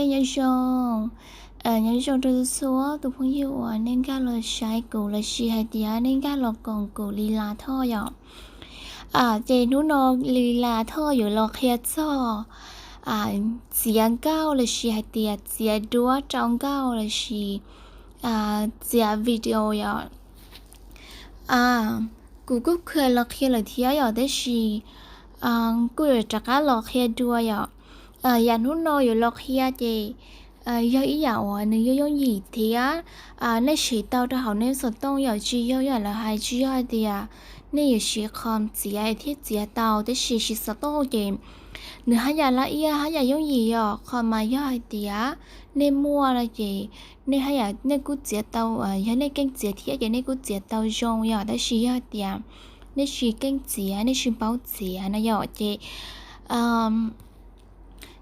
Nyob zoo, nyob zoo rau txhua tus phooj ywg uas nej nkag los saib kuv lossis hais tias nej nkag los koom kuv Lis Las Thoj yom. Ces hnub no Lis Las Thoj yuav los qhia txog txiav nkauj lossis hais tias txiav duab rau nkauj lossis txiav video yom. Kuv kuj kheev los qhia lawm thiab yom, tab sis kuj yuav rov qab los qhia dua yom. Yam hnub no yuav los qhia ces yog ib yam uas nws yog yooj yim thiab nej siv tau rau hauv nej xov tooj yom, tsis yog yam lawv hais, tsis yog hais tias nej yuav siv qhov txiav thiab txiav tau, tab sis siv xov tooj ces nws haj yam laj iab haj yam yooj yim yom. Qhov mas yog hais tias nej muaj no ces nej haj yam nej kuj txiav tau, yog nej keej txiav thiab ces nej kuj txiav tau zoo yom, tab sis yog hais tias nej tsis keej txiav, nej tsis paub txiav no yom, ces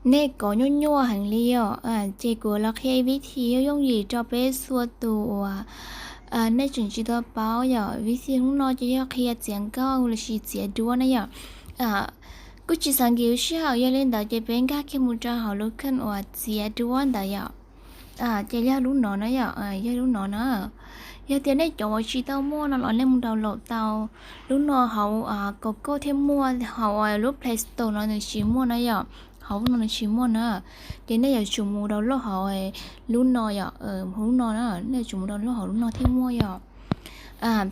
nej kov nyuaj nyuaj heev li yom. Ces kuv los qhia ib vib thi yooj yooj yim rau peb txhua tus uas nej tseem tsis tau paub yom. Vib thi hnub no ces yog qhia txiav nkauj lossis txiav duab na yom. Kuj tsis xav nkim sij hawm, yog li ntawd ces peb nkag kiag mus rau hauv lub kheej uas txiav duab ntawd yom. Ces yog lub no na yom, yog lub no na. Yog tias nej cov uas tsis tau muaj no los nej mus download tau lub no hauv Google thiaj muaj, hauv lub Play Store no nws tsis muaj na yom. Hauv no nws tsis muaj na, ces nej yuav tsum mus download hauv lub no yom, lub no na, nej yuav tsum mus download hauv lub no thiaj muaj yom.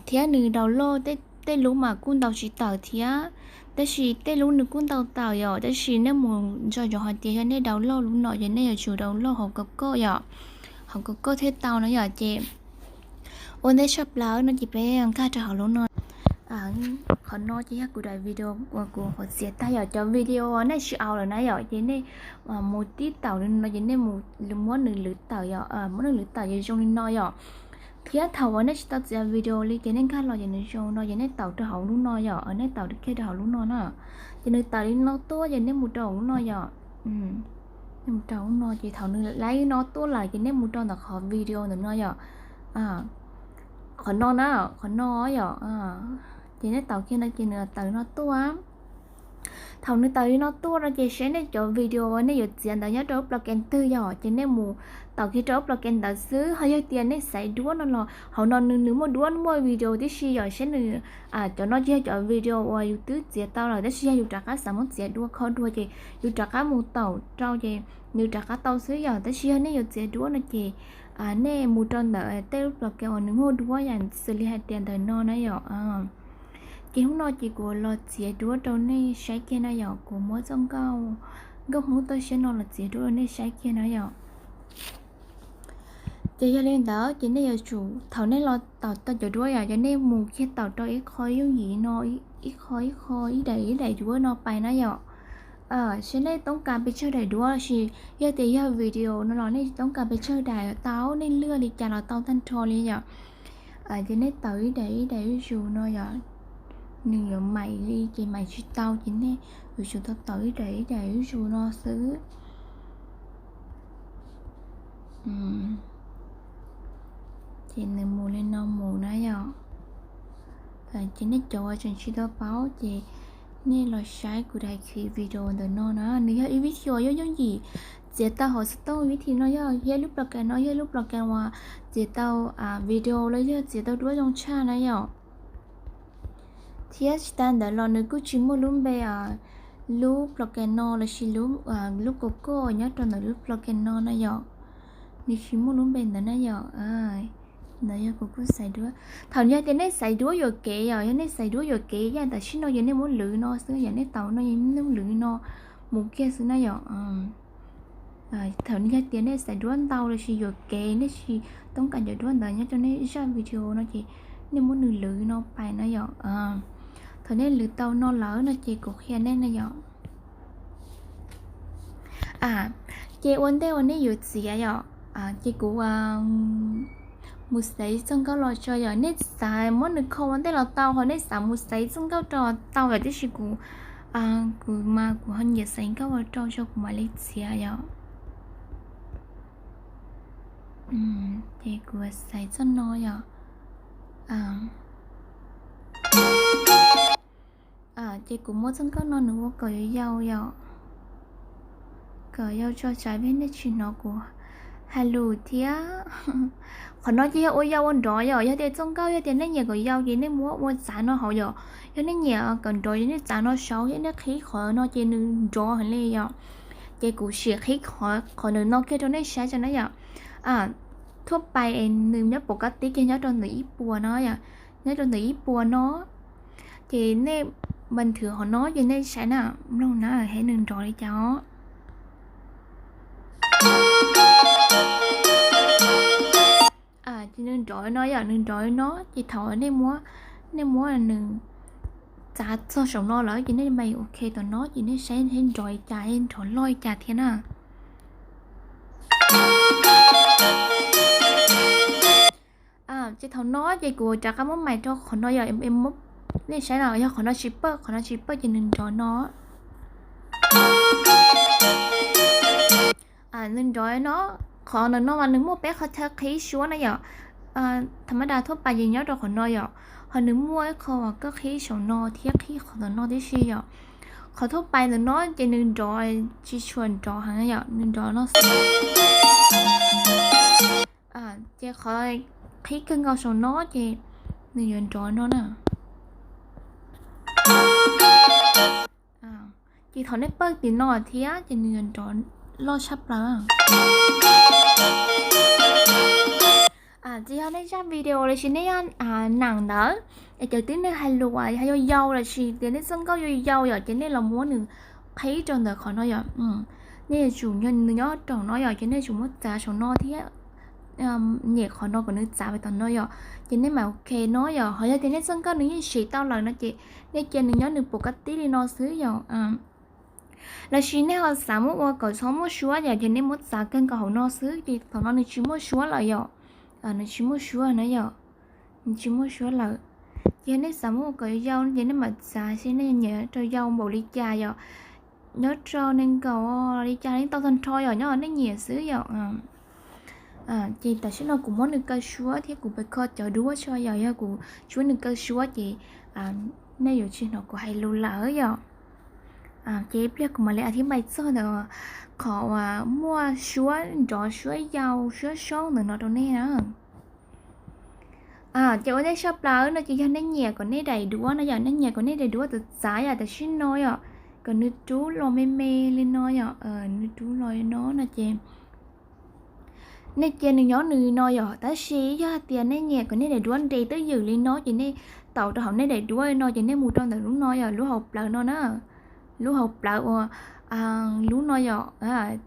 Thiab nws download tej lub mas kuj ntaus tsis tawm thiab, tab sis tej lub nws kuj ntaus tawm yom, tab sis nej mus nco ntsoov hais tias yog nej download lub no ces nej yuav tsum download hauv Google yom, hauv Google thiaj tau na yom. Ces ua ntej tshaj plaws no ces peb nkag rau hauv lub no. Qhov no ces yog kuv daim video uas kuv qhuav txiav tag yom, cov video nej tsis au lawm na yom, ces nej mus tib taum li no ces nej mus muab nws lwv tawm yom, muab nws lwv tawm ces zoo li no yom. Thiab thaum uas nej tsis tau txiav video li ces nej nkag los ces nws zoo no ces nej taum rau hauv lub no yom, nej taum kiag rau hauv lub no na. Ces nws tawm li no tuaj ces nej mus rau lub no yom. Nej mus rau lub no ces thaum nws laib no tuaj lawm ces nej mus rau ntawm qhov video ntawm no yom. Qhov no na, qhov no yom. Ces nej taum kiag no ces nws tawm no tuaj. Thaum nws tawm li no tuaj no ces saib nej cov video uas nej yuav txiav ntawd nyob rau lub program twg yom, ces nej mus taum kiag rau lub program ntawd xwb. Ho yog tias nej xaiv duab no los hauv no nws nws muaj duab muaj video tib si yom, saib nws cov no ces yog cov video uas yus twb txiav tau lawm, tab sis yog yus rov qab xav muab txiav dua kho dua ces yus rov qab mus taum rau ces nws rov qab tau xwb yom. Tab sis yog nej yuav txiav duab no ces nej mus rau ntawm tej lub program uas nws muaj duab yam xws li hais tias ntawm no na yom. Ces hnub no ces kuv los txiav duab rau nej saib kiag na yom, kuv muab txoj nkauj, nkauj Hmoob toj siab no los txiav duab rau nej saib kiag na yom. Ces yog li ntawd ces nej yuav tsum thaum nej los taum tau cov duab yom, ces nej mus kiag taum rau ib qho yooj yim no, ib qho ib qho ib daim ib daim duab no pais na yom. Saib nej toob kas pes tsawg daim duab, sis yog tias yog video no los nej toob kas pes tsawg daim tau, nej lwaj li cas los tau tag nrho li yom. Ces nej taum ib daim ib daim ib zus no yom, nws yuav maim li ces maim tsis tau ces nej yuav tsum tau taum ib daim ib daim ib zus no xwb. Ces nws mus li no mus na yom. Ces nej cov uas tseem tsis tau paub ces nej los saib kuv daim video ntawm no na, nws yog ib vib thi uas yooj yooj yim txiav tau hauv xov tooj. Vib thi no yog thiab lub program no yog lub program uas txiav tau video los yog txiav tau duab zoo tshaj na yom. Thiab tsis tas ntawd los nws kuj tsis muaj lub npe lub program no lossis lub kokoj nyob rau ntawm lub program no na yom. Nws tsis muaj lub npe ntawd na yom. Ntawd yog kuv kuj xaiv duab. Thaum yog tias nej xaiv duab yuam kev yom, yog nej xaiv duab yuam kev yam tam sim no ces nej muab lwv no xwb yom, nej taum no nej muab lwv no mus kiag xwb na yom. Thaum yog tias nej xaiv duab ntau lossis yuam kev nej tsis toob kas cov duab ntawd nyob rau nej zaj video no ces nej muab nws lwv no pais na yom. Thaum nej lwv tau no lawm no ces kuv qhia nej na yom. Ces ua ntej uas nej yuav txiav yom, ces kuv mus xaiv txoj nkauj los tso yom. Nej xav muab nws kho ua ntej los tau, ho nej xav mus xaiv txoj nkauj rau tau yom, tiam sis kuv, kuv mas kuv ho nyiam xaiv nkauj ua rau tso kuv mam li txiav yom. Ces kuv xaiv txoj no yom. Ces kuv muab txoj nkauj no nws ua kom yau yau yom. kom yau tso tseg vim nej tsis hnov kuv hais lus thiab. Qhov no ces yog ua yau ua nrov yom, yog tias txoj nkauj yog tias nej nyiam kom yau ces nej muab ua txav no hauv yom. Yog nej nyiam kom nrov ces nej txav no saud, yog nej qhib qhov no ces nws nrov heev li yom. Ces kuv sim qhib qhov ntawm no kiag rau nej saib tso na yom. Thuaj pais es nws nyob pom kab tib kiag nyob rau ntawm ib puas no yom, nyob rau ntawm ib puas no. Ces nej npas nthwv qhov no ces nej saib na, mloog na, hes nws nrov li cas os. Ces nws nrov no yom, nws nrov no ces thaum nej muab, nej muab nws txav txog saum no lawm ces nej mas ok tom no ces nej saib nrov li cas, nrov loj li cas thiab na. Ces thaum no ces kuv rov qab muab mais rau qhov no yom, nej saib no yog qhov no tsis pawj, qhov no tsis pawj ces nws nrov no. Nws nrov no, qhov ntawm no mas nws muaj peb qhov chaw qhib suab na yom. Tha mab das thuaj pais ces nyob rau qhov no yom, ho nws muaj ib qho uas koj qhib saum no thiab qhib qhov ntawm no tib si yom. Qhov thuaj pais ntawm no ces nws nrov tsis tshua nrov heev yom, nws nrov no xwb. Ces qhov qhib kawg nkaus saum no ces nws yuav nrov no na. Ces thaum nej pawj tim no thiab ces nws yuav nrov loj tshaj plaws. Ces yog nej zaj video los sis nej zaj nam ntawd es cov tib neeg hais lus yog yau yau los sis tias nej txoj nkauj yau yau yom, ces nej los muab nws qhib rau ntawm qhov no yom. Nej yuav tsum nws nyob rau no yom, ces nej yuav tsum muab txav saum no thiab nyem qhov no kom nws txav pais tom no yom. Ces nej mam ok no yom. Ho yog tias nej txoj nkauj nws yeej siv tau lawm no ces nej cia nws nyob nws pom kab tib li no xwb yom. Los sis nej ho xav muab ua kom txhob muaj suab yom, ces nej muab txav kawg nkaus hauv no xwb ces thaum no nws tsis muaj suab lawm yom. Nws tsis muaj suab na yom, nws tsis muaj suab lawm. Ces yog nej xav muab ua kom yau ces nej mam txav seb nej nyiam rau yau npaum li cas yom. Nyob rau nees nkaum li cas nej tau tag nrho yom, nyob nej nyiam xwb yom. Ces tam sim no kuv muab nws kaw suab thiab kuv pes kho cov duab tso yom, yog kuv tsis muab nws kaw suab ces nej yuav tsis hnov kuv hais lus lawm yom. Ces ib pliag kuv mam li a thib npai txog ntawm qhov uas muaj suab nrov suab yau suab soob ntawm no rau nej na. Ces ua ntej tshaj plaws no ces yog nej nyiam kom nej daim duab no yom, nej nyiam kom nej daim duab txav txav yom, tam sim no yom, kom nws rub los me me li no yom, nws rub los li no no ces nej cia nws nyob nws no yom. Tab sis yog hais tias nej nyiam kom nej daim duab nres twj ywm li no ces nej tau rau hauv nej daim duab li no ces nej mus rau ntawm lub no yom, lub hauv plawv no na, lub hauv plawv uas lub no yom,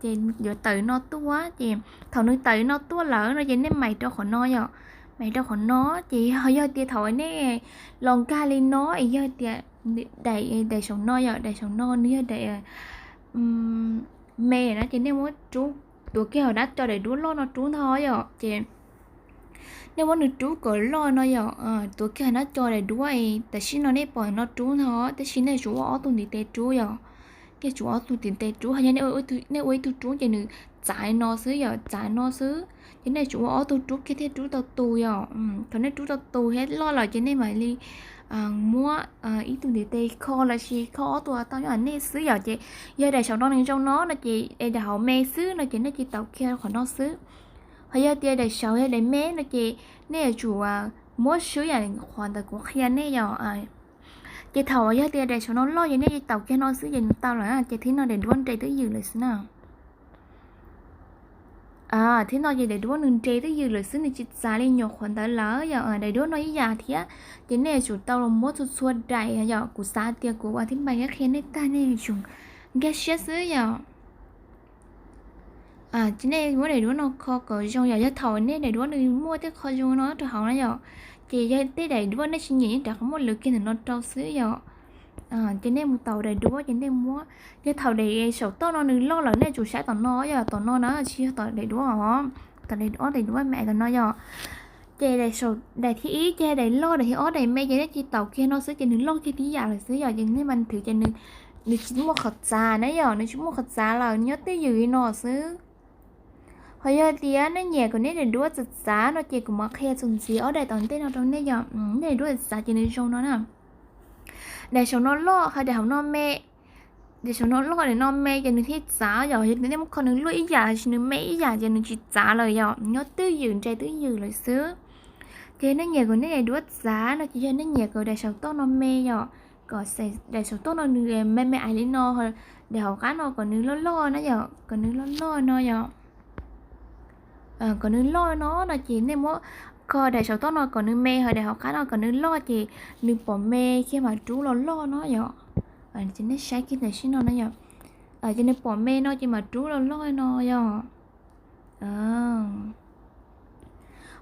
ces yuav tawm no tuaj ces thaum nws tawm no tuaj lawm no ces nej mais rau qhov no yom, mais rau qhov no ces yog tias thaum nej los nkag li no es yog tias daim, daim saum no yom, daim saum no nws yog daim me na ces nej muab rub tuav kiag hauv dab co daim duab loj no rub ntag yom. Ces nej muab nws rub kom loj no yom, tuav kiag hauv dab co daim duab, tam sim no nej pom no rub ntag, tab sis nej yuav tsum ua ob tug ntiv tes rub yom. Nej yuav tsum ua ob tug ntiv tes rub, yog nej ua ib tug rub ces nws txav no xwb yom, txav no xwb. Ces nej yuav tsum ua ob tug rub kiag thiaj rub tau tus yom. Thaum nej rub tau tus thiab loj lawm ces nej mam li muab ib tug ntiv tes kho los sis kho ob tug tau nyob nej xwb yom. Ces yog daim saum no nws zoo no no ces es daim hauv me xwb no ces nej cia tau kiag qhov no xwb. Ho yog tias daim saud yog daim me no ces nej yuav tsum muab swb yam qhuav ntawd kuv qhia nej yom. Ces thaum yog tias daim saum no loj ces nej cia tau kiag no xwb ces nws tau lawm, ces thib no daim duab nres twj ywm lawm xwb na. Thib no ces daim duab nws nres twj ywm lawm xwb, nws tsis txav li nyuam qhuav ntawd lawm yom. Daim duab no ib yam thiab, ces nej yuav tsum tau los muab txhua txhua daim yom. Kuv xav tias kuv ua thib npai qhia nej tag nej yuav tsum nkag siab xwb yom. Ces nej muab daim duab no kho kom zoo yom, yog thaum nej daim duab nws muaj tej qho zoo no rau hauv na yom, ces yog tej daim duab nej tsis nyiam yeej rov qab muab lwv kiag ntawm no rau xwb yom. Ces nej mus tau daim duab ces nej muab, yog thaum daim saum toj no nws loj lawm nej tsum saib tom no yom, tom no na tsis yog tom daim duab os, tom daim ob daim duab me tom no yom. Ces daim thib ib ces daim loj, daim thib ob daim me ces nej cia tau kiag no xwb ces nws loj kiag tib yam lawm xwb yom, ces nej mas thwv ces nws tsis muaj qhov txav na yom, nws tsis muaj qhov txav lawm, nws nyob twj ywm li no xwb. Ho yog tias nej nyiam kom nej daim duab txav txav no ces kuv mam qhia txuas ntxiv ob daim tom ntej no rau nej yom. Nej daim duab txav txav ces nws zoo no na. Daim saum no loj ho daim hauv no me. daim saum no loj daim no me ces nws thiaj txav yom. Yog nej muab kho nws luaj ib yam los sis nws me ib yam ces nws tsis txav lawm yom, nyob twj ywm nres twj ywm lawm xwb. Ces nej nyiam kom nej daim duab txav no ces yog nej nyiam kom daim saum toj no me yom, kom daim saum toj no nws me me ais li no, daim hauv qab no kom nws loj loj na yom, kom nws loj loj no yom. Kom nws loj no no ces nej muab kho daim saum toj no kom nws me, ho daim hauv qab no kom nws loj ces nws pom me kiag mas rub los loj no yom. Nej saib kiag ntawm sib no na yom. Ces nws pom me no ces mas rub los loj no yom.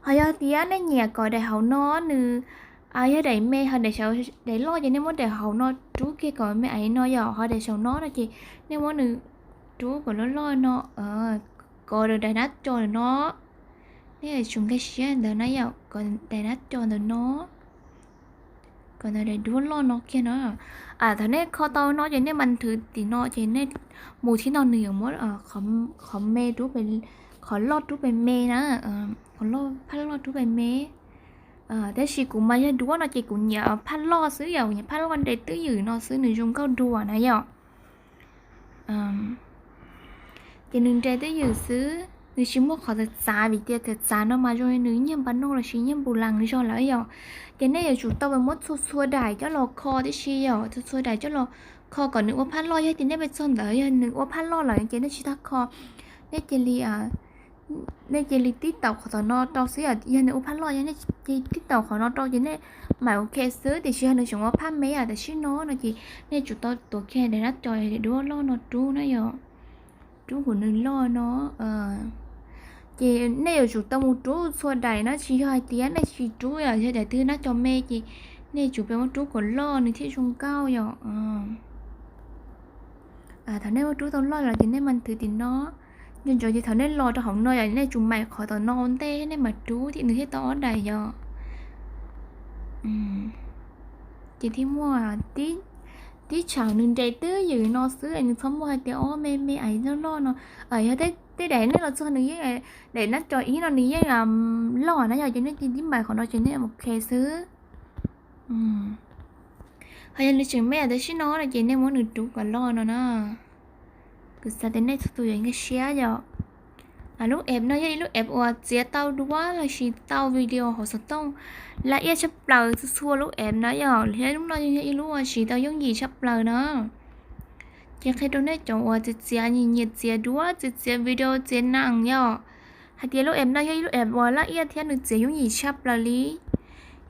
Ho yog tias nej nyiam kom daim hauv no nws yog daim me ho daim loj ces nej muab daim hauv no rub kiag kom me ais no yom, ho daim saum no no ces nej muab nws rub kom loj loj no, kov daim nab co ntawm no. Nej tsum nkag siab ntawd na yom, kov daim nab co ntawm no, kov ntawm daim duab loj no kiag no. Thaum nej kho tau no ces nej mas nthwv tim no ces nej mus thib no nws yuav muab qhov me, qhov loj rub pem me na, qhov phaj loj rub pem me. Tab sis kuv mas yog duab no ces kuv nyiam phaj loj xwb yom, kuv nyiam phaj loj nres twj ywm no xwb nws zoo nkauj dua na yom. Ces nws nres twj ywm xwb, nws tsis muaj qhov txav txav vim tias txav txav no mas zoo li nws nyiag npa noj los sis nyiag npus las zog lawm yom. Ces nej yuav tsum tau muab txhua txhua daim coj los kho tib si yom, txhua txhua daim coj los kho kom nws ua phaj loj. Yog tias nej pem txog ntawd yog nws ua phaj loj lawm ces nej tsis tau kho, nej cia li nej cia li tib taum qhov tom no rau xwb yom. Yog nws ua phaj loj, yog nej cia li tib taum qhov no rau ces nej mam ok xwb, tiam sis yog nws tseem ua phaj me yom, tam sim no no ces nej tsum tau tuav kiag daim nab co daim duab loj no rub na yom, rub kom nws loj no. Ces nej yuav tsum tau mus rub txhua daim na, tsis yog hais tias nej tsis rub yom, yog daim twg nab co me ces nej tsum pem muab rub kom loj nws thiaj zoo nkauj yom. Thaum nej muab rub tau loj lawm ces nej mas nthwv tim no. Nco ntsoov ces thaum nej los rau hauv no yom, nej tsum maim qhov tom no ua ntej nej mam rub thiab nws thiaj tau ob daim yom. Ces thiaj muaj tib tshav nws nres twj ywm no xwb, nws txhob muaj hais tias ob me me ais loj loj no. Yog tej daim nej los txog nws yeej, daim nab co ib no nws yeej loj na yom, ces nej cia li tib maim qhov no ces nej ok xwb. Ho yog nws tseem me tam sim no no ces nej muab nws rub kom loj no na. Kuv xav tias nej txhua tus yuav nkag siab yom. Lub app no yog ib lub app uas txiav tau duab los sis tau video hauv xov tooj laj iaj tshaj plaws txhua txhua lub app na yom, thiab lub no yog ib lub uas siv tau yooj yim tshaj plaws na. Ces qhia rau nej cov uas txiav txiav, nyiam nyiam txiav duab, txiav txiav video, txiav nees yom. Hais tias lub app no yog ib lub app uas laj iaj thiab nws txiav yooj yim tshaj plaws li.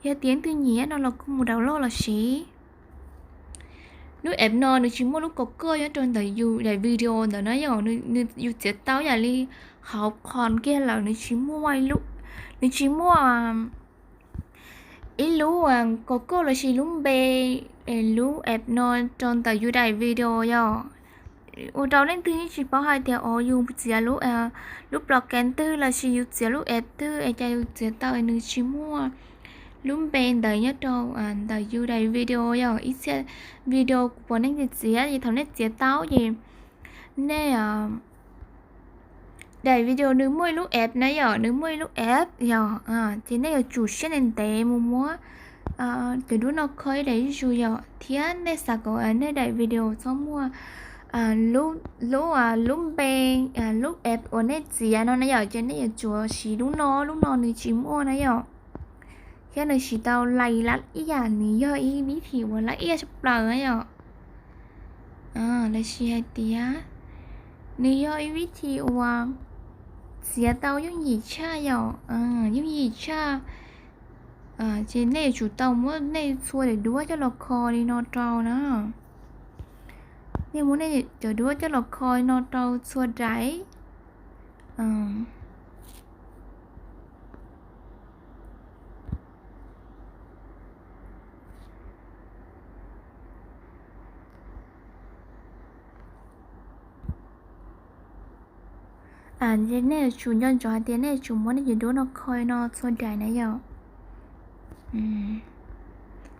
Yog tias leej twg nyiam no los kuj mus download los siv. Lub app no nws tsis muaj lub kaus koj nyob rau ntawm yus daim video ntawd na yom, nws yus txiav tau yam li hauv qhov kiag lawm, nws tsis muaj, nws tsis muaj ib lub kaus koj los sis lub npe lub app no rau ntawm yus daim video yom. Ua rau leej twg yeej tsis paub hais tias o yus txiav lub program twg los sis yus txiav lub app twg es cas yus txiav tau nws tsis muaj lub npe ntawd nyob rau ntawm yus daim video yom. Ib txhia video kuv pom nej txiav txiav ces thaum nej txiav tau ces nej daim video nws muaj ib lub app na yom, nws muaj ib lub app yom, ces nej yuav tsum siab ntev ntev mus muab cov duab no kho ib daim zuj zus yom, thiab nej xav kom nej daim video txhob muaj lub, lub npe, lub app uas nej txiav no na yom, ces nej yuav tsum siv lub no, lub no nws tsis muaj na yom. Thiab nws siv tau lais laj ib yam, nws yog ib vib thim uas laj iaj tshaj plaws na yom. Los sis hais tias nws yog ib vib thim uas txiav tau yooj yim tshaj yom, yooj yim tshaj. Ces nej yuav tsum tau muab nej txhua daim duab coj los kho li no rau na. Nej muab nej cov duab coj los kho li no rau txhua daim. Nej yuav tsum nco ntsoov hais tias nej yuav tsum muab nej cov duab no kho li no txhua daim na yom.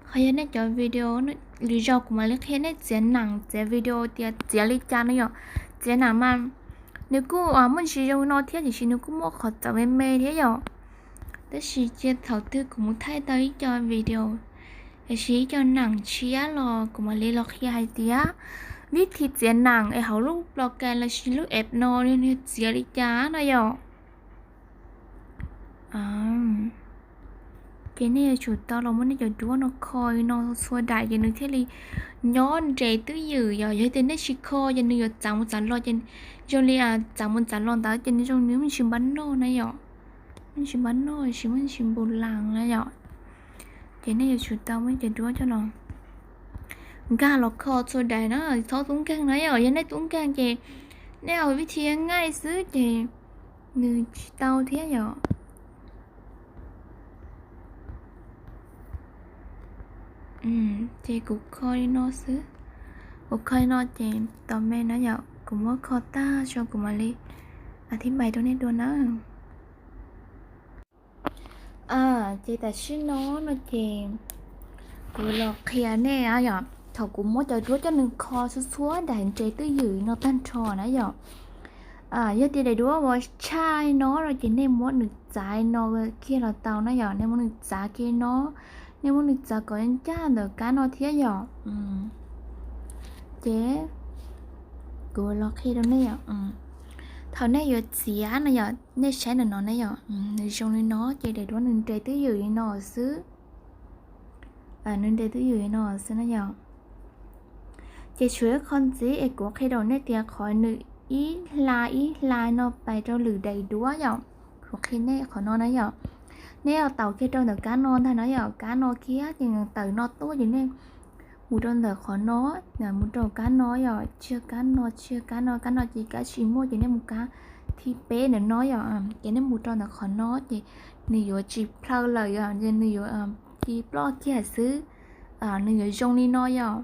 Qhov yog nej cov video, lwm zaus kuv mam li qhia nej txiav nees txiav video tias txiav li cas no yom. Txiav nees mas nws kuj muaj ntsis zoo no thiab tiam sis nws kuj muaj qhov txawv me me thiab yom. Tab sis cia thaum twg kuv mus thaij tau ib co video los sis ib co nees tshiab los kuv mam li los qhia hais tias Vib thi txiav nam es hauv lub plos kas los sis lub app no nws txiav li cas no yom. Ces nej yuav tsum tau los muab nej cov duab no kho li no txhua daim ces nws thiaj li nyob nres twj ywm yom. Yog tias nej tsis kho ces nws yuav txav mus txav los ces zoo li txav mus txav los ntawd ces nws zoo nws muaj tsis npab noj na yom. Muaj tsis npab noj tsis muaj tsis npus las na yom. Ces nej yuav tsum tau muab cov duab coj los nkag los kho txhua daim na, txhob tub nkeeg na yom. Yog nej tub nkeeg ces nej ua vib thi nqaij xwb ces nws tsis tau thiab yom. Ces kuv kho li no xwb. Kuv kho li no ces tos me na yom, kuv muab kho tag tso kuv mam li thib npais rau nej dua na. Ces tam sim no no ces kuv los qhia nej yom, thaum kuv muab cov duab coj nws kho txhua txhua daim nres twj ywm no tag nrho na yom. Yog tias daim duab uas tshaj no no ces nej muab nws txav no kiag los tau na yom, nej muab nws txav kiag no, nej muab nws txav kom ncaj ntawm kab no thiab yom. Ces kuv los qhia rau nej yom. Thaum nej yuav txiav no yom, nej saib ntawm no na yom, nws zoo li no ces daim duab nws nres twj ywm li no xwb. Nws nres twj ywm li no xwb na yom. Ces tshuav ib qho ntxiv es kuv qhia rau nej tias qhov nws ib hla ib hla no pais rau lwm daim duab yom. Kuv qhia nej qhov no na yom. Nej yuav taus kiag rau ntawm kab no ntag na yom, kab no kiag ces tawm no tuaj ces nej mus rau ntawm qhov no, mus rau kab no yom, tsiag kab no, tsiag kab no, kab no ces kab tsis muaj ces nej mus kab thib peb ntawm no yom, ces nej mus rau ntawm qhov no ces nws yuav tsis plhaw lawm yom, nws yuav ci ploj kiag xwb. Nws yuav zoo li no yom.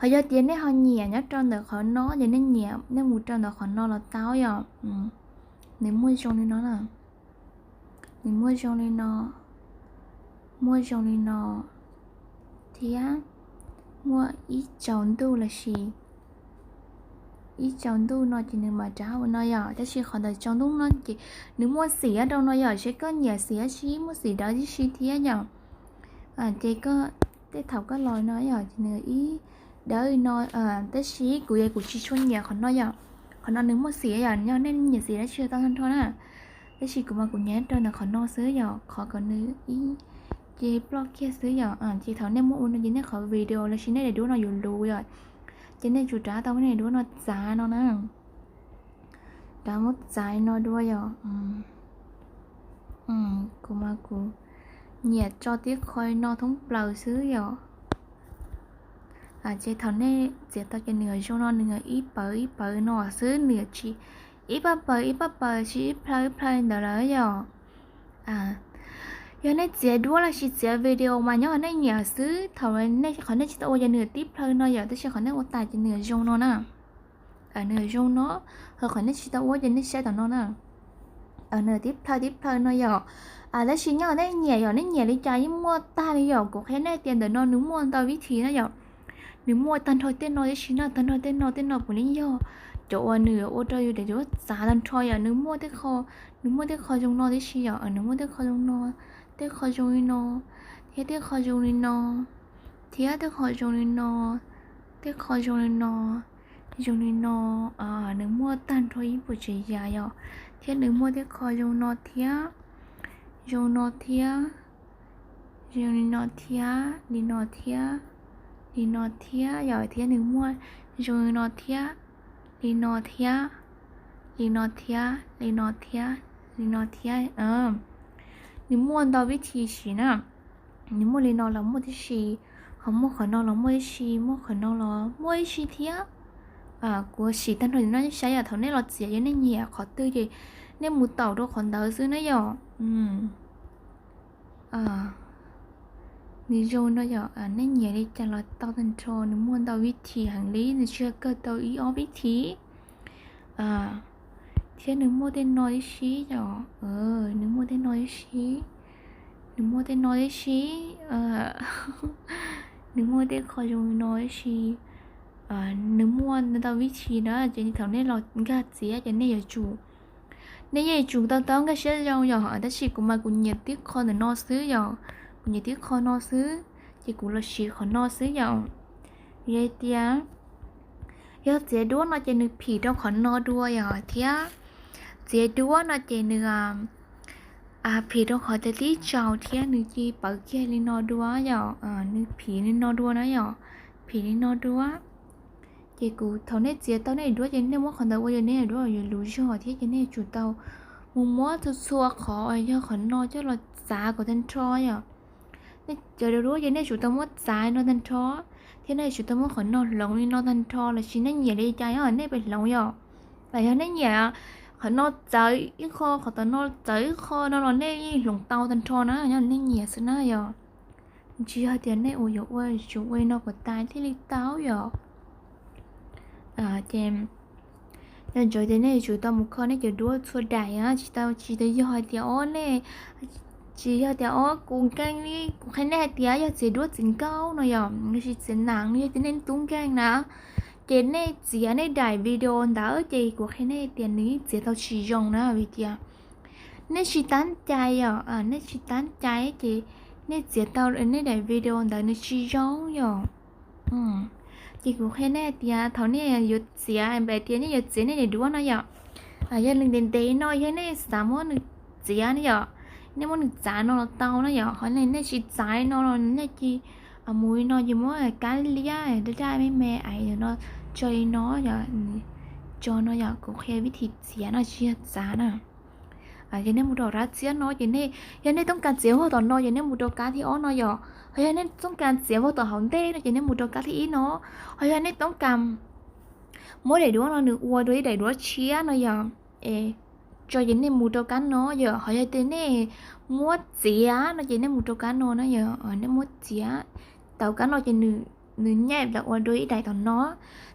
Ho yog tias nej ho nyiam nyob rau ntawm qhov no ces nej nyiam nej mus rau ntawm qhov no los tau yom. Nws muaj zoo li no na. Nws muaj zoo li no, muaj zoo li no thiab muaj ib tsaus ntuj los sis ib tsaus ntuj no ces nws mam rov ua no yom. Tab sis qhov ntawm tsaus ntuj no ces nws muaj xim rau no yom, seb koj nyiam xim dab tsi, muaj xim dawb tib si thiab yom. Ces koj tej thaum koj los no yom ces nws ib dawb no, tab sis kuv yog kuv tsis tshua nyiam qhov no yom. Qhov no nws muaj xim yom, yog nej nyiam xim dab tsi tau tag nrho na. Tab sis kuv mas kuv nyiam rau ntawm qhov no xwb yom, qhov kom nws ib ce ploj kiag xwb yom. Ces thaum nej muab ua no ces nej qhov video los sis nej daim duab no yuav luv yom, ces nej tsum rov tau muab nej daim duab no txav no na. Rov muab txav no dua yom. Kuv mas kuv nyiam tso tib qho no thoob plaws xwb yom. Ces thaum nej txiav tau ces nws zoo no, nws ib pawv ib pawv no xwb, nws tsis ib pab pawv ib pab pawv, tsis ib plhaw ib plhaw ntawd lawm yom. Yog nej txiav duab los sis txiav video mas nyob nej nyiam xwb, thaum qhov nej tsis tau ua ces nws tib plhaw no yom, tab sis qhov nej ua tas ces nws zoo no na. Nws zoo no, ho qhov nej tsis tau ua ces nej saib tom no na. Nws tib plhaw tib plhaw no yom. Tab sis nyob nej nyiam yom, nej nyiam li cas yeej muaj tag li yom. Kuv qhia nej tias ntawm no nws muaj ntau vib thi na yom. Nws muaj tag nrho tej no tib si na, tag nrho tej no, tej no puav leej yog cov uas nws ua rau yus daim duab txav tag nrho yom. Nws muaj tej qho, nws muaj tej qho zoo no tib si yom, nws muaj tej qho zoo no, tej qho zoo li no, thiab tej qho zoo li no, thiab tej qho zoo li no, tej qho zoo li no, zoo li no. Nws muaj tag nrho ib puas tsav yam yom, thiab nws muaj tej qho zoo no thiab, zoo no thiab, zoo li no thiab, li no thiab, li no thiab yom, thiab nws muaj zoo li no thiab, li no thiab, li no thiab, li no thiab, li no thiab. Nws muaj ntau vib thi si na. Nws muaj li no los muaj tib si, ho muaj qhov no los muaj tib si, muaj qhov no los muaj tib si thiab. Kuv sim tag nrho no saib yom, thaum nej los txiav yog nej nyiam qhov twg ces nej mus taus rau qhov ntawd xwb na yom. Nws zoo no yom, nej nyiam li cas los tau tag nrho, nws muaj ntau vib thi heev li, nws tsis yog kawg tau ib ob vib thi. Thiab nws muaj tej no tib si yom, nws muaj tej no tib si, nws muaj tej no tib si, nws muaj tej qho zoo li no tib si. Nws muaj ntau vib thi na, ces thaum nej los nkag txiav ces nej yuav tsum, nej yeej tsum tau tau nkag siab zoo yom, tab sis kuv mas kuv nyiam tib qho ntawm no xwb yom, kuv nyiam tib qho no xwb, ces kuv los siv qhov no xwb yom. Yog tias Yog txiav duab no ces nws phim rau qhov no dua yom, thiab txiav duab no ces nws phim rau qhov tias tib tsaus thiab nws cia li pawv kiag li no dua yom, nws phim li no dua na yom, phim li no dua. Ces kuv thaum nej txiav tau nej duab ces nej muab qhov ntawd ua yog nej duab yuav luv zog thiab ces nej yuav tsum tau mus muab txhua txhua qhov yog qhov no coj los txav kom tag nrho yom. Nej cov duab ces nej tsum tau muab txav no tag nrho, thiab nej tsum tau muab qhov no hloov li no tag nrho, los sis nej nyiam li cas yog nej pes hloov yom. Yog nej nyiam qhov no txawv ib qho, qhov tom no txawv ib qho no los nej yeej hloov tau tag nrho na, yog nej nyiam xwb na yom. Tsis yog tias nej ua yuav ua tsum ua li no kom tas thiaj li tau yom. Ces nco ntsoov tias nej yuav tsum tau mus kho nej cov duab txhua daim, tsis tau, tsis tau yog hais tias ob nej, tsis yog tias ob kuv nkeeg li kuv qhia nej hais tias yog txiav duab txiv nkauj no yom, los sis txiav nam no, yog tias nej tub nkeeg na, ces nej txiav nej daim video ntawd ces kuv qhia nej tias nws yeej txiav tau tsis zoo na, vim tias nej tsis tab cai yom, nej tsis tab cai ces nej txiav tau nej daim video ntawd nws tsis zoo yom. Ces kuv qhia nej tias thaum nej yuav txiav, npam tias nej yuav txiav nej daim duab no yom, yog li ntev ntev no yog nej xav muab nws txiav na yom, nej muab nws txav no los tau na yom, qhov nej tsis txav no los nej cia mus li no ces muab kab liab daj daj me me ais no tso li no yom, tso no yom, kuv qhia vib thim txiav no tsis yog txav na. Ces nej mus rau rab txiab no ces nej, yog nej toob kas txiav vog tom no ces nej mus rau kab thib ob no yom, ho yog nej toob kas txiav vog tom hauv ntej no ces nej mus rau kab thib ib no, ho yog nej toob kas muab daim duab no nws ua dua ib daim duab tshiab no yom, es tso ces nej mus rau kab no yom, ho yog tias nej muab txiav no ces nej mus rau kab no na yom, nej muab txiav tau kab no ces nws nyiaj los ua dua ib daim tom no.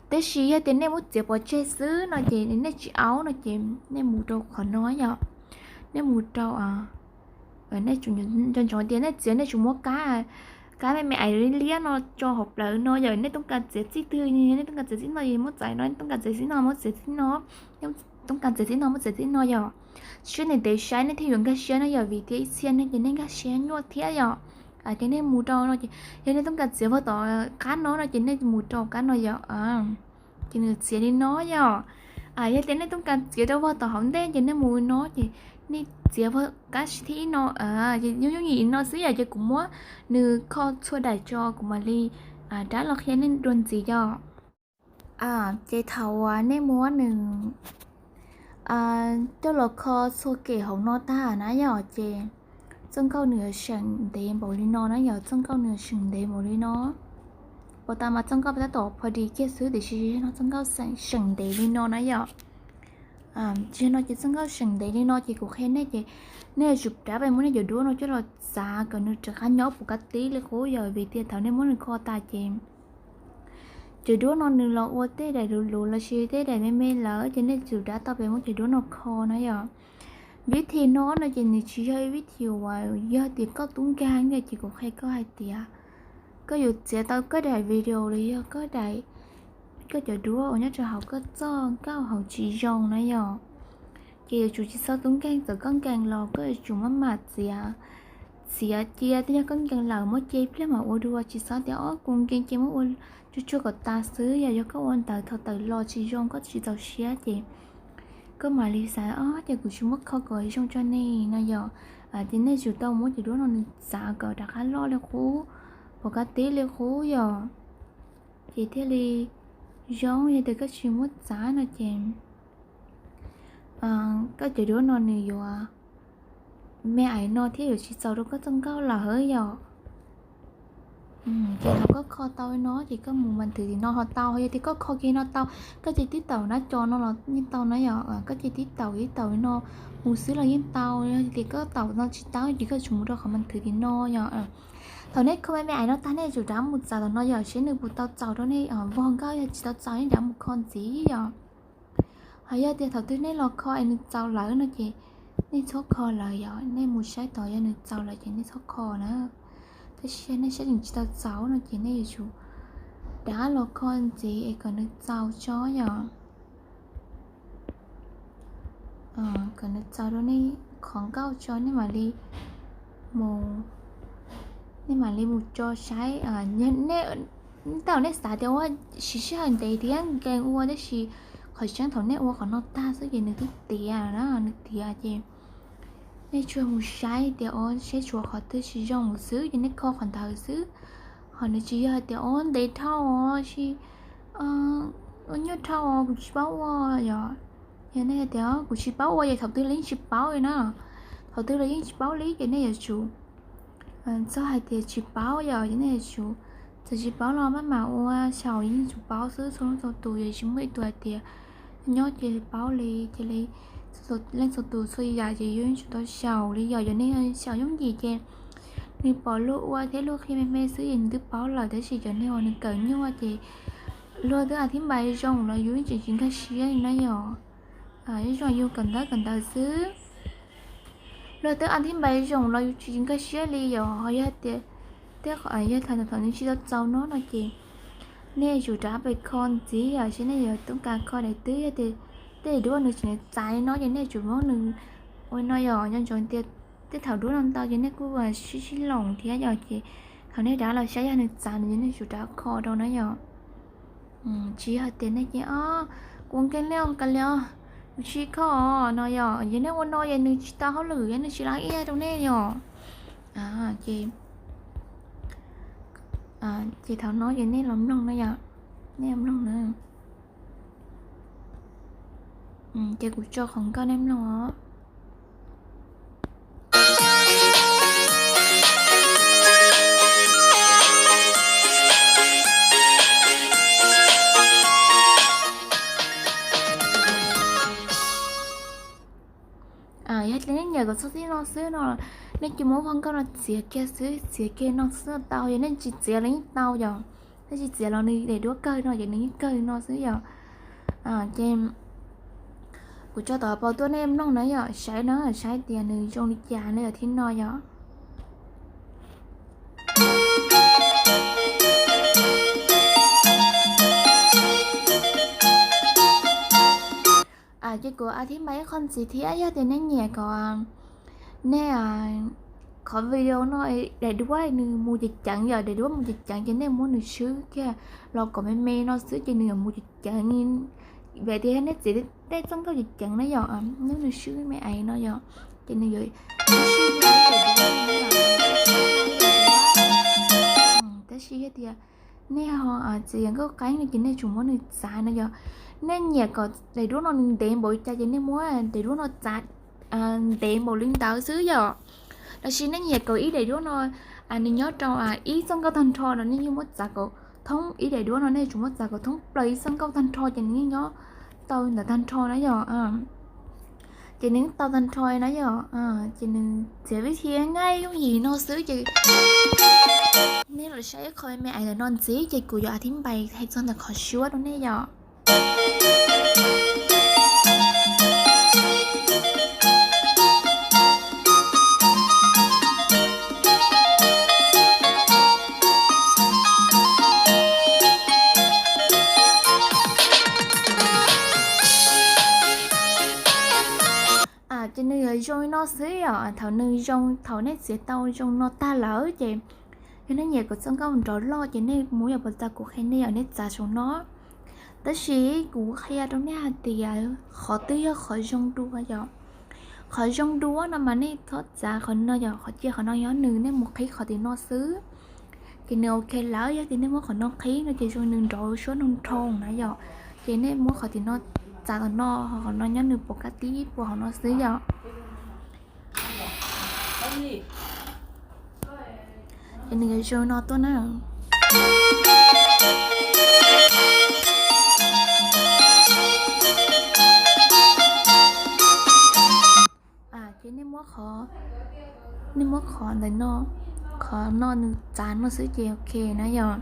Tab sis yog tias nej muab txiav pov tseg xwb no ces nej tsis au no ces nej mus rau qhov no yom, nej mus rau, nej tsum nco ntsoov tias nej txiav nej tsum muab kab, kab me me ais liab no tso hauv plawv no yom, nej toob kas txiav txij twg, nej toob kas txiav txij no muab txiav no, nej toob kas txiav txij no muab txiav txij no, toob kas txiav txij no muab txiav txij no yom. Siab ntev ntev saib nej thiaj yuav nkag siab na yom, vim tias ib txhia neeg ces nej nkag siab nyuaj thiab yom. Ces nej mus rau no ces yog nej toob kas txiav vog tom kab no no ces nej mus rau kab no yom, ces nws txiav li no yom. Yog tias nej toob kas txiav rau vog tom hauv ntej ces nej mus no ces nej txiav vog kab thib ib no, ces yooj yooj yim no xwb yom, ces kuv muab nws kho txhua daim tso kuv mam li rov los qhia nej dua ntxiv yom. Ces thaum uas nej muab nws coj los kho txhua kem hauv no tag na yom, ces txoj nkauj nws yuav seem ntev npaum li no na yom, txoj nkauj nws yuav seem ntev npaum li no. Puas tas mas txoj nkauj tab tom pho dis kiag xwb tiam sis no txoj nkauj seem ntev li no na yom. Tsis no ces txoj nkauj seem ntev li no ces kuv qhia nej ces nej yuav tsum rov pais muab nej cov duab no coj los txav kom nws rov qab nyob puv kab tib li qub yom, vim tias thaum nej muab nws kho tas ces cov duab no nws los ua tej daim luv luv los sis tej daim me me lawm ces nej tsum rov tau pais muab cov duab no kho na yom. Vib thim no no ces nws tsis yog ib vib thim uas yog tias koj tub nkeeg yom, ces kuv qhia koj hais tias koj yuav txiav tau koj daim video los yog koj daim, koj cov duab uas nyob rau hauv koj txoj nkauj hauv tsis zoo na yom. Ces yuav tsum tsis txhob tub nkeeg, txawm koj nkeeg los koj yuav tsum maj mam txiav, txiav cia, twb yog koj nkeeg lawm muab cia ib pliag mam ua dua, tsis txhob tias ob kuv nkeeg ces muab ua tsuag tsuag kom tas xwb, yog yog koj ua ntawd thaum tawm los tsis zoo koj tsis txaus siab ces koj mam li xav ob ces kuv tsis muab kho kom zoo tso ne no yom. Ces nej tsum tau muab cov duab no nws txav kom rov qab loj li qub, puv kab tib li qub yom, ces thiaj li zoo. Yog tias koj tsis muab txav no ces koj cov duab no nws yuav me ais no thiab yuav tsis txaus rau koj txoj nkauj lawm yom. Ces thaum koj kho tau no ces koj mus mas thwv tim no ho tau, yog tias koj kho kiag no tau, koj ces tib taum nab co no los yeej tau na yom, koj ces tib taum tib taum no mus xwb los yeej tau, yog tias koj taum no tsis tau ces koj tsum mus rau qhov mas thwv tim no yom. Thaum nej kho me me ais no tag nej tsum rov mus txaus tom no yom, seb nws puas tau txaus rau nej vog nkauj, yog tsis tau txaus nej rov mus kho ntxiv yom. Ho yog tias thaum twg nej los kho es nws txaus lawm no ces nej txhob kho lawm yom, nej mus saib tod yog nws txaus lawm ces nej txhob kho na. Tab sis nej saib nws tsis tau txaus no ces nej yuav tsum rov los kho ntxiv es kom nws txaus tso yom. Kom nws txaus rau nej qhov nkauj tso nej mam li mus, nej mam li mus tso saib, nej Tej zaum nej xav tias ua siv sij hawm ntev thiab nkees ua, tab sis qhov tseeb thaum nej ua qhov no tag xwb ces nws twb tiav na, nws tiav ces nej tsuas mus saib tias o seb tshuav qhov twg tsis zoo xwb ces nej kho qhov ntawd xwb. Ho nws tsis yog hais tias o ntev dhau os, ua nyuaj dhau os, kuv tsis paub ua yom. Yog nej hais tias kuv tsis paub ua ces thaum twg los yeej tsis paub li na. Thaum twg los yeej tsis paub li ces nej yuav tsum txhob hais tias tsis paub yom, ces nej yuav tsum, txawm tsis paub los maj mam ua, xyaum yeej tsum paub xwb. Txhua leej txhua tus, yog tsis muaj ib tug hais tias nyob ces paub li, cia li leej txhua tus txhua yam ces yuav tsum tau xyaum li yom. Yog nej xyaum yooj yim ces nws pom luag ua thiab luag qhia me me xwb ces nws twb paub lawm, tab sis cov neeg uas nws kawm nyuaj ces luag twb a thib npais zoo los yus tseem tsis nkag siab li na yom. Zoo yus kawm ntawv kawm ntawv xwb, luag twb a thib npais zoo los yus tsis nkag siab li yom. Ho yog tias, yog thaum nws tsis tau txaus no no ces nej yuav tsum rov pes kho ntxiv yom, seb nej yuav toob kas kho daim twg. Yog tias tej duab nws tseem txav li no ces nej yuav tsum muab nws ua no yom. Nco ntsoov tias tej thaum duab no ntau ces nej kuj sib sib loos thiab yom, ces thaum nej rov los saib yog nws txav no ces nej yuav tsum rov kho rau na yom. Tsis yog tias nej ces o kuv nkees li os, kav liam os, kuv tsis kho os no yom. Ces nej ua no ces nws tsis tau hauj lwm, nws tsis laj ib yam rau nej yom. Ces, ces thaum no ces nej los mloog na yom, nej mloog na. Ces kuv tso qhov nkauj nej mloog os. Yog tias nej nyiam kom txog txij no xwb no, nej cia muab qhov nkauj no txiav kiag xwb, txiav kiag no xwb tau, yog nej tsis txiav los yeej tau yom. Nej tsis txiav los nws daim duab kawg no ces nws yeej kawg no xwb yom. Ces kuv tso tom pau tuaj nej mloog na yom, saib na, saib tias nws zoo li cas na yom, thib no yom. Ces kuv a thib npais ib qho ntxiv thiab, yog tias nej nyiam kom nej qhov video no daim duab nws mus ceev ceev yom, daim duab mus ceev ceev ces nej muab nws swb kiag los kom me me no xwb ces nws yuav mus ceev ceev. Vim tias nej txiav tej txoj nkauj ceev ceev na yom, muab nws swb me me no yom, ces nws yuav Tab sis yog tias nej ho txiav yam nkauj qeeb no ces nej tsum muab nws txav no yom. Nej nyiam kom daim duab no nws ntev npaum li cas ces nej muab daim duab no txav ntev npaum li ntawd xwb yom. Tab sis nej nyiam kom ib daim duab no nws nyob rau ib txoj nkauj tag nrho no nej yeej muab txav kom thoob, ib daim duab no nej tsum muab txav kom thoob plaws ib txoj nkauj tag nrho ces nws yeej nyob tau ntawd tag nrho na yom. Ces nws tau tag nrho na yom. Ces nws txiav vib thi nqaij yooj yim no xwb ces nej los saib qhov me me ais ntawm no ntxiv ces kuv yuav a thib npais hais txog ntawm qhov suab rau nej yom. Ces nws yuav zoo li no xwb yom. Thaum nws zoo, thaum nej txiav tau zoo no tag lawm ces yog nej nyiam kom txoj nkauj nrov loj ces nej muab yam pos tas kuv qhia nej yom, nej txav saum no. Tab sis kuv qhia rau nej hais tias qhov twg yog qhov zoo dua yom. Qhov zoo dua no mas nej txhob txav qhov no yom, qhov cia qhov no nyob nws, nej mus qhib qhov tim no xwb. Ces nws ok lawm, yog tias nej muab qhov no qhib no ces zoo nws nrov suab nroo nroo na yom. Ces nej muab qhov tim no txav tom no, qhov no nyob nws pos kab tib pua hauv no xwb yom. Ces nws yuav zoo no tuaj na. Ces nej muab qhov, nej muab qhov ntawm no, qhov no nws txav no xwb ces ok na yom.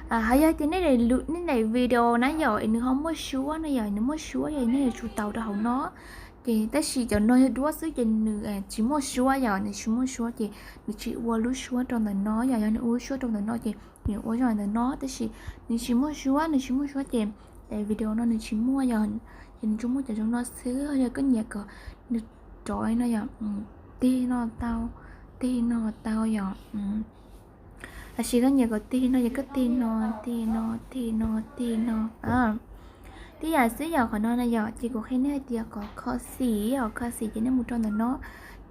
Ho yog tias nej daim video na yom es nws ho muaj suab na yom, nws muaj suab yom, nej yuav tsum tau rau hauv no. Ces tab sis cov no yog duab xwb ces nws tsis muaj suab yom, nws tsis muaj suab ces nws tsis ua lub suab rau ntawm no yom. Yog nws ua lub suab rau ntawm no ces nws ua zoo ntawm no, tab sis nws tsis muaj suab, nws tsis muaj suab ces daim video no nws tsis muaj yom. Ces nws tsuas muaj cov zoo no xwb. Yog koj nyiam kom nws rov no yom, tig no tau, tig no tau yom. Tab sis koj nyiam kom tig no ces koj tig no, tig no, tig no, tig no. Tib yam xwb yom, qhov no na yom, ces kuv qhia nej hais tias qhov kho xim yom, kho xim ces nej mus rau ntawm no,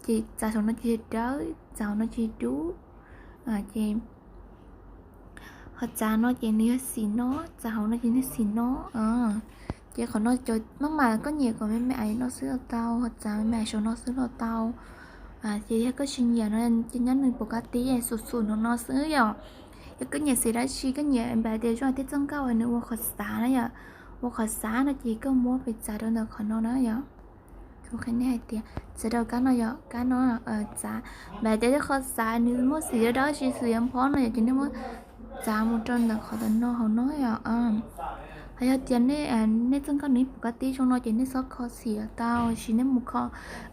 ces txav saum no ces dawb, txav hauv no ces dub, ces ho txav no ces nws yog xim no, txav hauv no ces nws xim no. Ces qhov no cov maj mam koj nyiam kom me me aiv no xwb los tau, ho txav me me aiv saum no xwb los tau. Ces yog koj tsis nyiam no ces nyob nws pom kab tib xum xum no no xwb yom. Yog koj nyiam xim dab tsi, koj nyiam npam tias zoo tej txoj nkauj uas nws ua qhov xav na yom, ua qhov xav no ces koj muab pes txav rau ntawm qhov no na yom. Kuv qhia nej hais tias txav rau kab no yom, kab no txav npam tias tej qhov xav nws muaj xim dawb dawb tsis xim yuav phob no yom, ces nej muab txav mus rau ntawm qhov ntawm no hauv no yom. Ho yog tias nej txoj nkauj nws pom kab tib zoo no ces nej txhob kho xim los tau, sis nej mus kho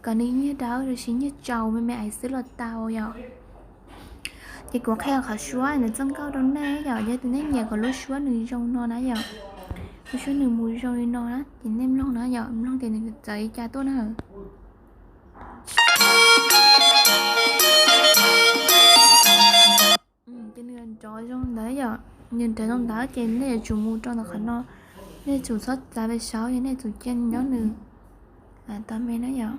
kom nws nyiag dawb los sis nyiag tsaus me me aiv xwb los tau yom. Ces kuv qhia qhov suab nws txoj nkauj rau nej yom, yog tias nej nyiam kom lub suab nws zoo no na yom, lub suab nws mus zoo li no na ces nej mloog na yom, mloog tias nws txawv li cas tuaj na. Ces nws nrov zoo ntawd yom, nws nrov zoo ntawd ces nej yuav tsum mus rau ntawm qhov no, nej yuav tsum txhob txav pes saud, yog nej yuav tsum cia nyob nws tau me na yom.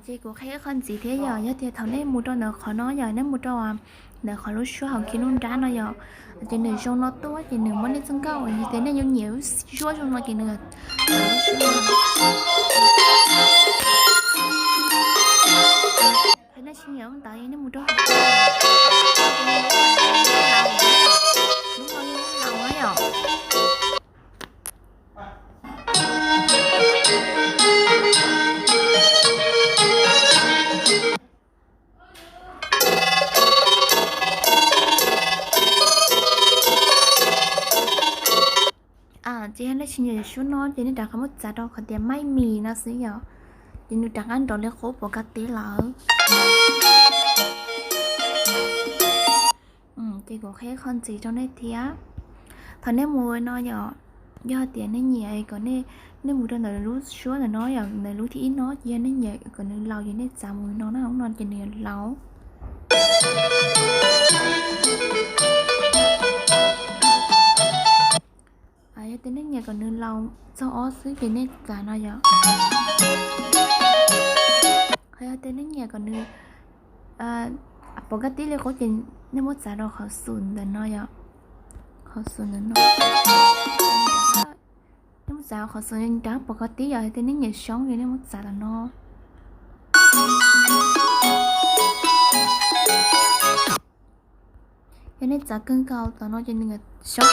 Ces kuv qhia ib qho ntxiv thiab yom, yog tias thaum nej mus rau ntawm qhov no yom, nej mus rau ntawm qhov lub suab hauv khi lub nrab no yom, ces nws zoo no tuaj ces nws muab nej txoj nkauj, yog tias nej yuav nyiam lub suab zoo no ces nws, nej tsis nyiam lub ntawd nej mus rau lub no yom. Ces yog nej tsis nyiam suab no ces nej rov qab muab txav rau qhov tias maij mis no xwb yom, ces nws rov qab nrov li qub pom kab tib lawm. Ces kuv qhia qhov ntxiv rau nej thiab. Thaum nej mus no yom, yog tias nej nyiam kom nej mus rau ntawm lub suab ntawm no yom, ntawm lub thib ib no ces yog nej nyiam kom nws laus ces nej txav mus no na, no ces nws laus. Yog tias nej nyiam kom nws laus txog ob xwb ces nej txav no yom. Ho yog tias nej nyiam kom nws pom kab tib li qub ces nej muab txav rau qhov xum ntawm no yom, qhov xum ntawm no. Nej muab txav qhov xum rov pom kab tib yom, yog tias nej nyiam xyoob ces nej muab txav tom no. Yog nej txav kawg nkaus tom no ces nws xyoob.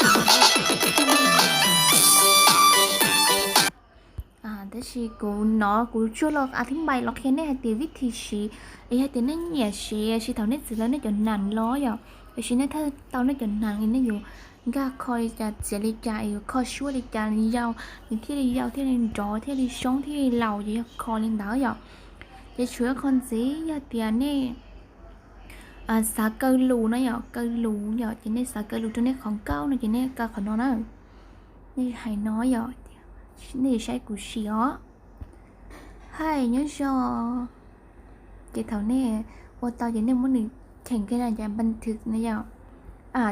Tab sis kuv no kuv tsuas los a thib npai los qhia nej hais tias vib thib siv, es yog tias nej nyiam siv, sis thaum nej txiav tau nej cov nas los yom, es sis nej thawj tau nej cov nas es nej yuav nkag kho li cas, txiav li cas, es yuav kho suab li cas nws yau, nws thiaj li yau thiaj li nrov thiaj li xyoob thiaj li laus ces yog kho li ntawd yom. Ces tshuav qhov ntxiv yog tias nej xav kaw lus no yom, kaw lus yom, ces nej xav kaw lus rau nej qhov nkauj no ces nej kaw qhov no na. Nej hais no yom, nej saib kuv siv os. Hais nyob zoo. Ces thaum nej ua tau ces nej muab nws cheem kiag na ces npas thwv na yom.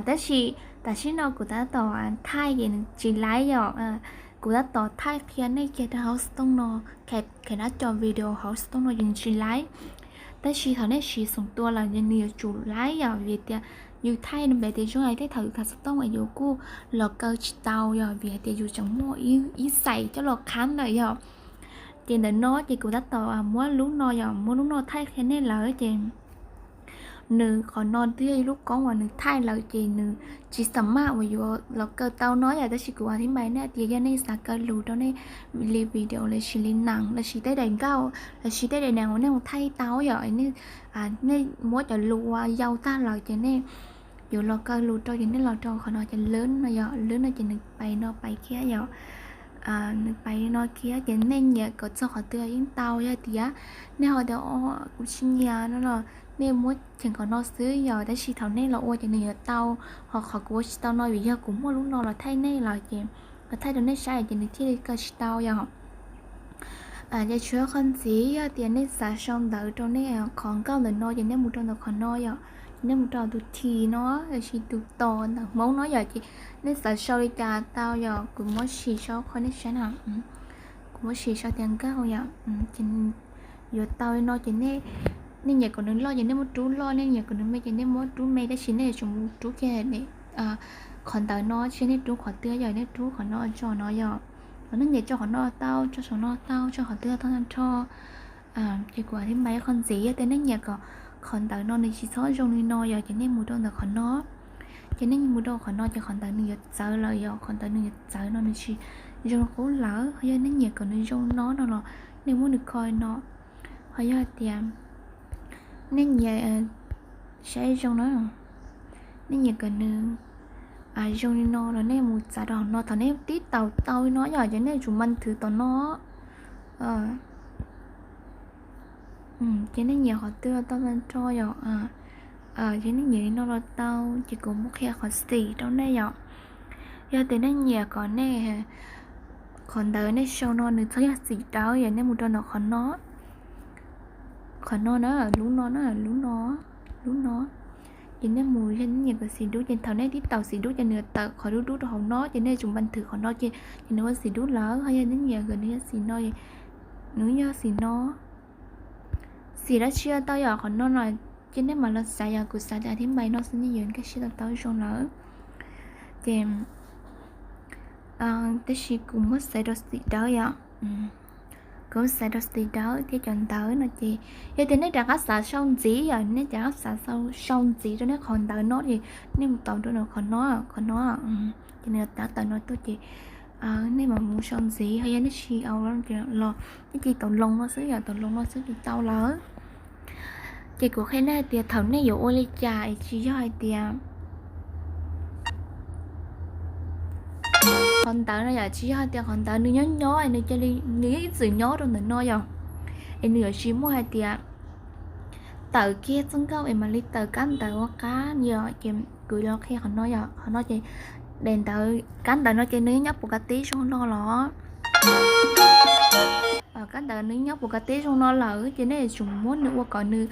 Tab sis tam sim no kuv tab tom thaij ces nws tsis laib yom. Kuv tab tom thaij qhia nej kiag rau hauv xov tooj no, khev nab co video hauv xov tooj no ces nws tsis laib. Tab sis thaum nej siv xoom tua lawm ces nws yuav tsum laib yom, vim tias yus thaij npe tias zoo hais tej thaum yus khav xov tooj es yus kuj los kaw tsis tau yom, vim hais tias yus tseem muaj ib xais coj los qhab ntawm yom. Ces ntawm no ces kuv tab tom muab lub no yom, muab lub no thaij qhia nej lawm ces nws qhov no twb yog ib lub koob uas nws thaij lawm ces nws tsis xam maj uas yuav los kaw tau no yom. Tab sis kuv a thib npai nej tias yog nej xav kaw lus rau nej li video los sis li nees los sis tej daim nkauj los sis tej daim nees uas nej mus thaij tau yom, nej muab cov lus uas yau tag lawm ces nej yuav los kaw lus rau ces nej los rau qhov no ces lwb no yom, lwb no ces nws pais no pais kiag yom. Nws pais no kiag ces nej nyiam kom txog qhov twg yeej tau, yog tias nej ho tias kuv tsis nyiam no los nej muab cheem qhov no xwb yom, tab sis thaum nej los ua ces nws yuav tau. Ho qhov kuv ua tsis tau no vim yog kuv muaj lub no los thaij nej lawm ces, los thaij rau nej saib ces nws thiaj li kaw tsis tau yom. Ces tshuav qhov ntxiv, yog tias nej xav sau ntawv rau nej qhov nkauj ntawm no ces nej mus rau ntawm qhov no yom, ces nej mus rau tus thi no, los sis tus tos ntawm Hmoob no yom, ces nej xav sau li cas tau yom. Kuv muab sim sau qhov nej saib na, kuv muab sim sau tias nkauj yom, ces yuav tau li no ces nej nyiam kom nws loj ces nej muab rub loj, nej nyiam kom nws me ces nej muab rub me, tab sis nej yuav tsum mus rub kiag qhov ntawv no, tsis nej rub qhov twg yom, nej rub qhov no tso no yom. Qhov nej nyiam tso qhov no tau, tso saum no tau, tso qhov twg tau tag nrho. Ces kuv hais thiab mas qhov ntxiv, yog tias nej nyiam kom qhov ntawv no nws tsis txhob zoo li no yom, ces nej mus rau ntawm qhov no. Ces nej mus rau qhov no ces qhov ntawv nws yuav txawv lawm yom, qhov ntawv nws yuav txawv no nws tsis zoo qub lawm. Ho yog nej nyiam kom nws zoo no no los nej muab nws kho no. Ho yog tias nej nyiam, saib zoo na, nej nyiam kom nws zoo li no los nej mus txav rau hauv no, thaum nej tib taus tau li no yom, ces nej tsum npa thwv tom no. Ces nej nyiam qhov twg tau tag nrho yom. Ces nej nyiam li no los tau, ces kuv muab qhia qhov xim rau nej yom. Yog tias nej nyiam kom nej qhov ntawv nej sau no nws txhob yog xim dawb yom, nej mus rau ntawm qhov no. Qhov no na, lub no na, lub no, lub no. Ces nej mus, yog nej nyiam kom xim dub ces thaum nej tib taus xim dub ces nws tawm qhov dub dub rau hauv no, ces nej tsum npa thwv qhov no ces, ces nws ua xim dub lawm. Ho yog nej nyiam kom nws yog xim no, nws yog xim no. Xim dab tsi tau yom, qhov no no ces nej mam los xav yom, kuv xav tias thiab npai no xwb nej yuav nkag siab tau tau zoo lawm. Ces tab sis kuv muab xaiv rau xim dawb yom. Kuv xaiv rau xim dawb thiab cov ntawv no ces, yog tias nej rov qab xav sau ntxiv yom, nej rov qab xav sau ntxiv rau nej qhov ntawv no ces nej mus tau rau qhov no, qhov no, ces nws rov tawm no tuaj ces nej mam mus sau ntxiv. Ho yog nej tsis au los nej cia li tau loo no xwb yom, tau loo no xwb ces tau lawm. Ces kuv qhia nej hais tias thaum nej yuav ua li cas es tsis yog hais tias qhov ntawv no yom, tsis yog hais tias qhov ntawv nws nyob nyob nws cia li, nws yeej ib txwm nyob rau ntawm no yom, es nws yuav tsis muaj hais tias tawm kiag txoj nkauj es mam li tawm kab ntawv ua qab yom. Ces kuv los qhia qhov no yom, qhov no ces daim ntawv, kab ntawv no ces nws nyob puas kav teb zoo no los, kab ntawv nws nyob puas kav teb zoo no lawm ces nej yuav tsum muab nws ua kom nws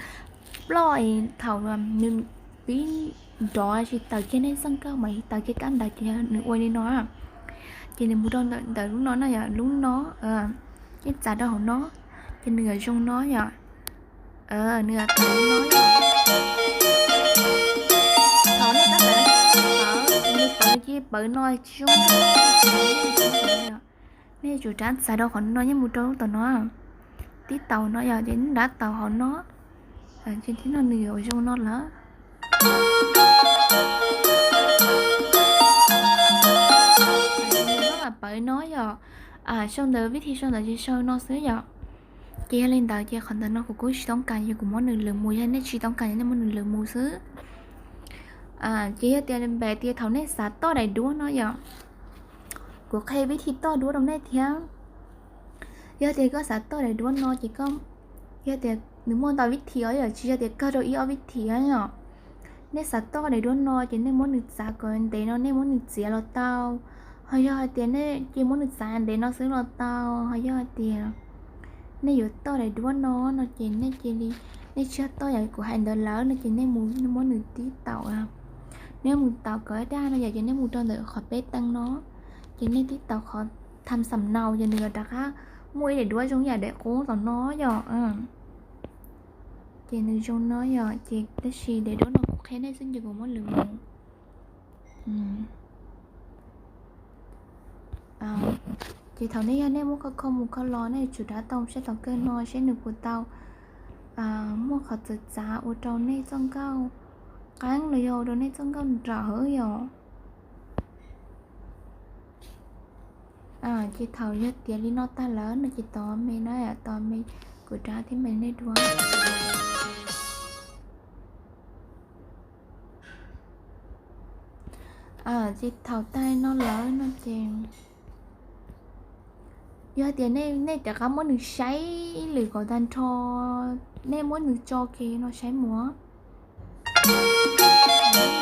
ploj es thaum nws pib nrov tsis tawm kiag nej txoj nkauj mas tawm kiag kab ntawv ces nws ua li no. Ces nws mus rau ntawm lub no na yom, lub no, ces txav rau hauv no, ces nws yuav zoo no yom. Nws yuav tawm li no yom. Thaum nej tab tom pawv, nws pawv ces pawv no tsis zoo. Nej tsum rov txav rau qhov no, nej mus rau lub tom no, tib taus no yom, ces nej rov taus hauv no, ces tib no nws yuav zoo no lawm. Nws pawv no yom, sau ntawv, vib thi sau ntawv ces sau no xwb yom. Ces yog li ntawd ces qhov ntawv no kuv kuj tsis toob kas, yog kuv muab nws lwv mus, yog nej tsis toob kas nej muab nws lwv mus xwb. Ces yog tias npe tias thaum nej xav toj daim duab no yom, kuv qhia vib thi toj duab rau nej thiab. Yog tias koj xav toj daim duab no ces koj, yog tias nws muaj ntau vib thi os yom, tsis yog tias kawg rau ib ob vib thi yom. Nej xav toj daim duab no ces nej muab nws txav kom ntev no, nej muab nws txiav los tau. Ho yog hais tias nej cia muab nws txav ntev no xwb los tau. Ho yog hais tias nej yuav toj daim duab no no ces nej cia li, nej tsis toj yam kuv hais ntawd lawm no ces nej mus, nej muab nws tib taus, nej mus taus kom daj no yom, ces nej mus rau ntawm qhov peb teev no, ces nej tib taus qhov tham xam nau ces nws yuav rov qab muaj ib daim duab zoo yam daim qub tom no yom. Ces nws zoo no yom, ces tab sis daim duab no kuv qhia nej xwb ces kuv muab lwv mus. Ces thaum nej yog nej muab kho kho mus kho los nej tsum rov tau saib tom kawg no seb nws puas tau muaj qhov txawv txav ua rau nej txoj nkauj qeeb los yog ua rau nej txoj nkauj nrawm yom. Ces thaum yog tiav li no tag lawm no ces tos me na, tos me, kuv rov thiab me nej dua. Ces thaum tag no lawm no ces yog tias nej rov qab muab nws saib ib lwm kom tag nrho, nej muab nws tso kiag no saib mus.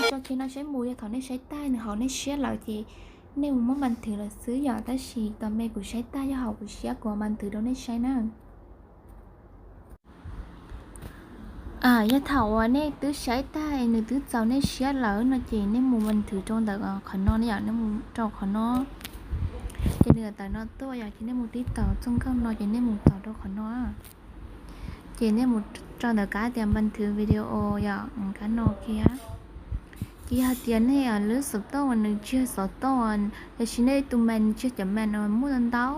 Tso kiag no saib mus, yog thaum nej saib tag nws haum nej siab lawm ces nej mus muab npa nthwv lawm xwb yom. Tab sis tos me kuv saib tag yog haum kuv siab kuv mam npa nthwv rau nej saib na. Yog thaum uas nej twb saib tag nws twb txaus nej siab lawm no ces nej mus npa nthwv rau ntawm qhov no yom, nej mus rau qhov no. Ces nws tawm no tuaj yom, ces nej mus tib taus txoj nkauj no ces nej mus taus rau qhov no. Ces nej mus tso ntawm kab tias npa nthwv video yom, kab no kiag. Ces yog hais tias nej lub xov tooj uas nws tsis yog xov tooj, los sis nej tus mail tsis yog cov mail uas muaj ntau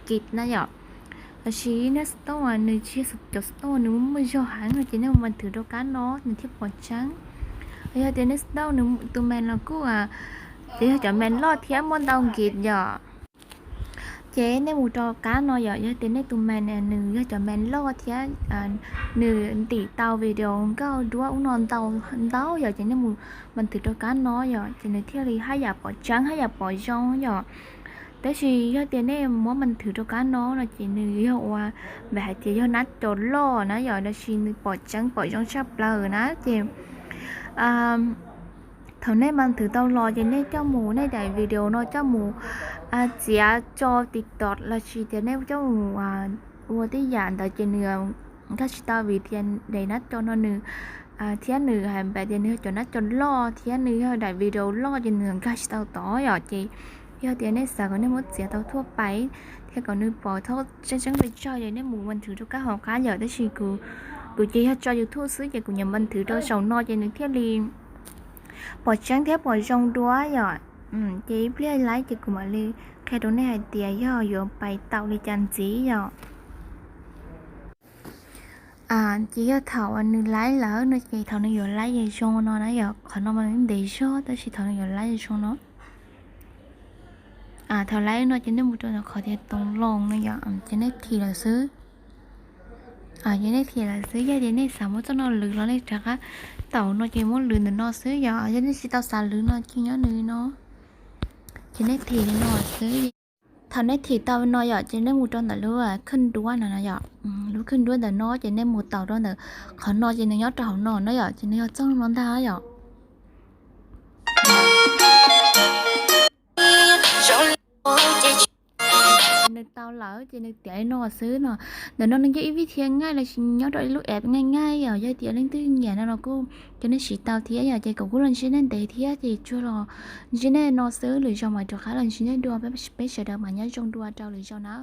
kis na yom, los sis nej xov tooj uas nws tsis yog cov xov tooj uas nws muaj muaj zog heev no ces nej mus npa nthwv rau kab no nws thiaj pom tseeb. Yog tias nej xov tooj nws tus mail los kuj ces yog cov mail loj thiab muaj ntau kis yom, ces nej mus rau kab no yom. Yog tias nej tus mail nws yog cov mail loj thiab nws ntim tau video nkauj duab ub no ntau ntau yom, ces nej mus npa nthwv rau kab no yom, ces nws thiaj li haj yam pom tseeb haj yam pom zoo yom. Tab sis yog tias nej muab npa nthwv rau kab no no ces nws yog ua npaum hais tias yog nab co loj na yom, los sis nws pom tseeb pom zoo tshaj plaws na ces thaum nej npa nthwv tau los ces nej coj mus, nej daim video no coj mus txiav tso TikTok los sis tias nej coj mus ua tej yam ntawd ces nws nkag tsis tau vim tias daim nab co no nws thiab nws hais npaum tias nws yog cov nab co loj thiab nws yog daim video loj ces nws nkag tsis tau tod yom. Ces yog tias nej xav kom nej muab txiav tau thuaj pais thiab kom nws pom tseeb tseeb pes tsawg ces nej mus npa nthwv rau kab hauv qab yom. Tab sis kuv ces yog tso YouTube xwb ces kuv nyuam npa nthwv rau saum no ces nws thiaj li pom tseeb thiab pom zoo dua yom. Ces ib pliag laib ces kuv mam li qhia rau nej hais tias yog yuav pais tau li cas ntxiv yom. Ces yog thaum uas nws laib lawm no ces thaum nws yuav laib zoo no na yom, qhov no mas ntev zog tab sis thaum nws yuav laib zoo no, thaum laib no ces nej mus rau ntawm qhov tias toos loos no yom, ces nej thim lawm xwb. Ces nej thim lawm xwb, yog tias nej xav muab txoj no lwv los nej rov qab taum no ces muab lwv ntawm no xwb yom. Yog nej tsis tau xav lwv no ces nyob nws no, ces nej thim li no xwb. Thaum nej thim tau no yom ces nej mus rau ntawm lub khej duab no no yom, lub khej duab ntawm no ces nej mus taus rau ntawm qhov no ces nws nyob rau hauv no na yom, ces nws yog txoj no ntag yom. Nws tau lawm ces nws tiav li no xwb no. Ntawm no nws yog ib vij thia ngaij los sis nyob rau ib lub app ngaij ngaij yom, yog tias leej twg nyiam no los kuj cov nej siv tau thiab yom. Ces kuv kuj los ntsib nej ntev thiab ces tsuas los ntsib nej no xwb, lwm zaus mam rov qab los ntsib nej dua, peb sawv daws mas nyob zoo dua rau lwm zaus na.